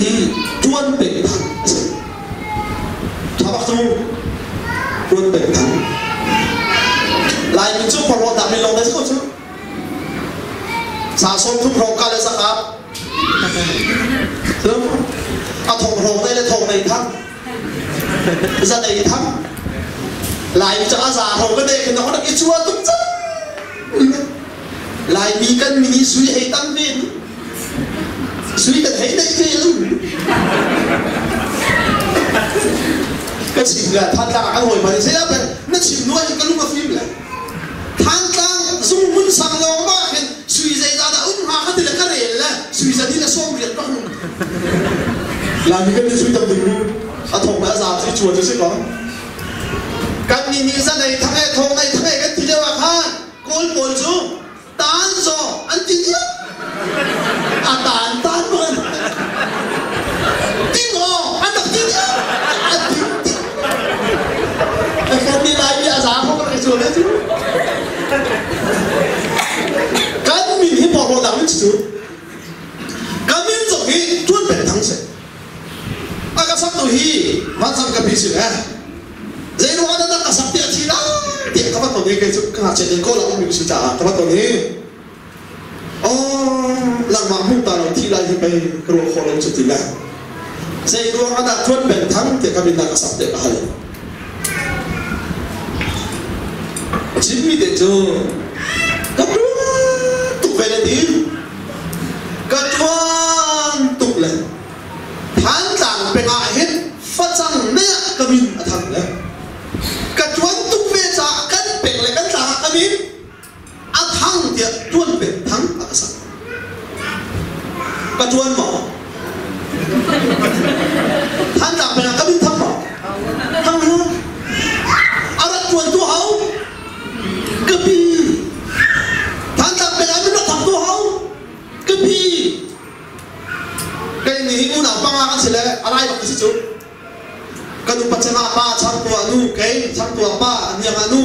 hi ṭuan peng thang a si. Ṭha bak cu ṭuan peng thang. Laimi cu khuaruahnak min lawng na si ko cu. Sa 30 hrawng ka le sakap. A thong hrawng nei le thong nei thang. Za nei thang. Laimi cu a za hrawng ka nei khin na i chua tuk cang. Laimi kan mini sui hei tam ve ni. Sui kan hei nei ve lu. Ka chim le Thantlang ah kan hawi pa nih saya pen na chim nuai ka lung a fim le. Thantlang zung hmun sang lawng ma khin sui zeidah dah um hnga kha ti le ka rel le sui zan hi le 80 ka hung. Laimi kan ni sui tam ding mu. A thong le a za si chuan cu si ko. Kan ni nih zan ei thang e thong nei thang e kan ti lio ah khan Kawl pawl cu taan zaw an ti diam. A taan taan bang ting aw an rak ti diam. A ting ting. Kan ni lai mi a za ko kan i cuan cu. Kan min hi porhlawtnak min cu. Kan min zong hi tuan peng thang si. A ka sak tu hi vancang ka pi si le. Zei ruangah dah ka sak tiah thi lai tiah ka va ton i kei cu ka ngakchia in kawl ah ummi si caah ka va ton i oh langmah hmuh ta lo thi lai hi pei ka ruah khawh lo cu ti le zei ruangah dah tuan peng thang tiah ka min ka sak tiah ka hal. Chinmi te cu ka tuan tuk ve le ti ka tuan tuk le Thantlang peng ah hin facang mei ah ka min a thang le ka ṭuan tuk ve caah kan peng le kan tlang ah ka min a thang tiah ṭuan peng thang a ka sak. Ka ṭuan maw? Thantlang peng ah ka min thang maw? Thang lo. A rak ṭuan tu hau? Ka pi. Thantlang peng ah min rak thang tu hau? Ka pi. Kei nih hi unau panga kan si le a lai bak ka si cu. Ka nu pacang ah pa, changtu ah nu, kei changtu ah pa, a hniang ah nu.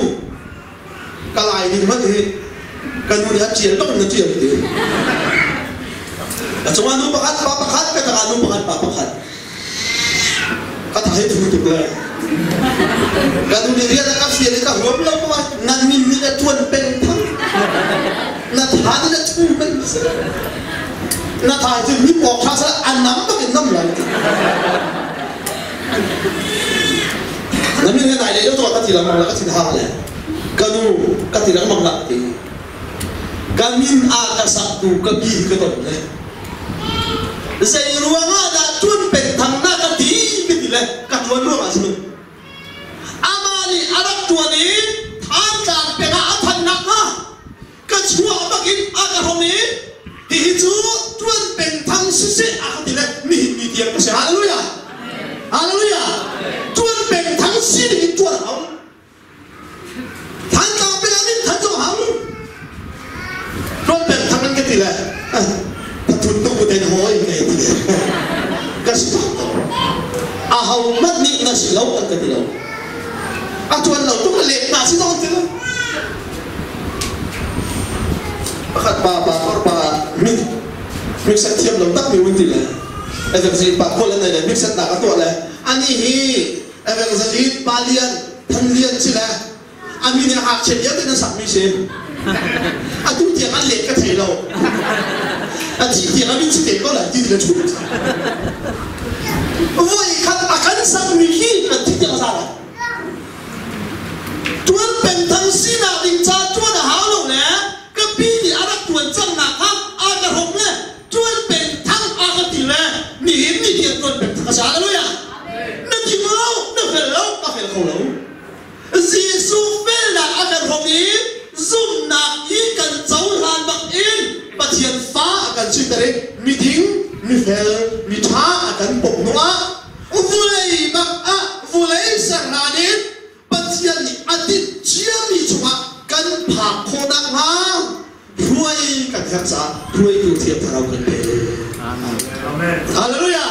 Ka lai ding hmanh hi ka nu nih a ṭial bak in a ṭial ti. A cungah nu pakhat, pa pakhat, ka tangah nu pakhat, pa pakhat. Ka tha hi thu tuk le. Ka nu nih rian a ka fial i ka huam lo ma nan min nih a ṭuan peng thang. Na tha nih na thu peng si. Na tha cu mi pawk tha sala a nam bak in nam lai. Na min he nai le to ka ti lang la ka thin hang le. Ka nu ka ti lengmang la ti. Ka min a ka sak tu ka bi ka ton le. Zei ruangah dah ṭuan peng thang na ka ti ka ti le ka ṭuan ruangah si Amah nih a rak ṭuan i Thantlang peng ah a than nakhnga ka chuah bakin a ka hrom i hihi cu ṭuan peng thang siseh a ka ti le nihin ni tiang ka si. Hallelujah! Hallelujah! Ṭuan peng thang si ding in ṭuan hau. Thantlang peng ah min than zong hau. Ṭuan peng thang an ka ti le pathun tuk uten hawi ka ti le ka si tak ko. Aho hmanh nih na si lo an ka ti lo. A ṭuan lo tuk le let na si zong an ti lo. Pakhat pa pa tor pa min mixer thiam lo tak mi un ti le evangelist pa khual an nei le mixer nak a tuah le ani hi evangelist pa lian than lian si le a min in ngakchia vialte nan sakmi si atu tiang an let ka thei lo a thi tiang a min si te ko lai ti ka chu voi khat a kan sakmi hi kan thi tiang za lai tuan peng thang sinak ding ca tuan a hau lo le ka pi nih a rak tuan cang nak kha a ka hrom le tuan peng thang a ka ti le nihin ni tiang tuan peng thang a sa hallelujah na ding lo na fel lo ka fel kho lo Jesuh felnak a kan hrawm i zumhnak i kan cohlan bak in Pathian fa a kan siter i miding, mifel, miṭha a kan pom hnuah vulei bak ah vulei serhlan in Pathian nih a tinh ciami chungah kan phak khawh nakhnga hruai kan herh caah hruaitu Thiang Thlarau kan pe. Amen. Hallelujah.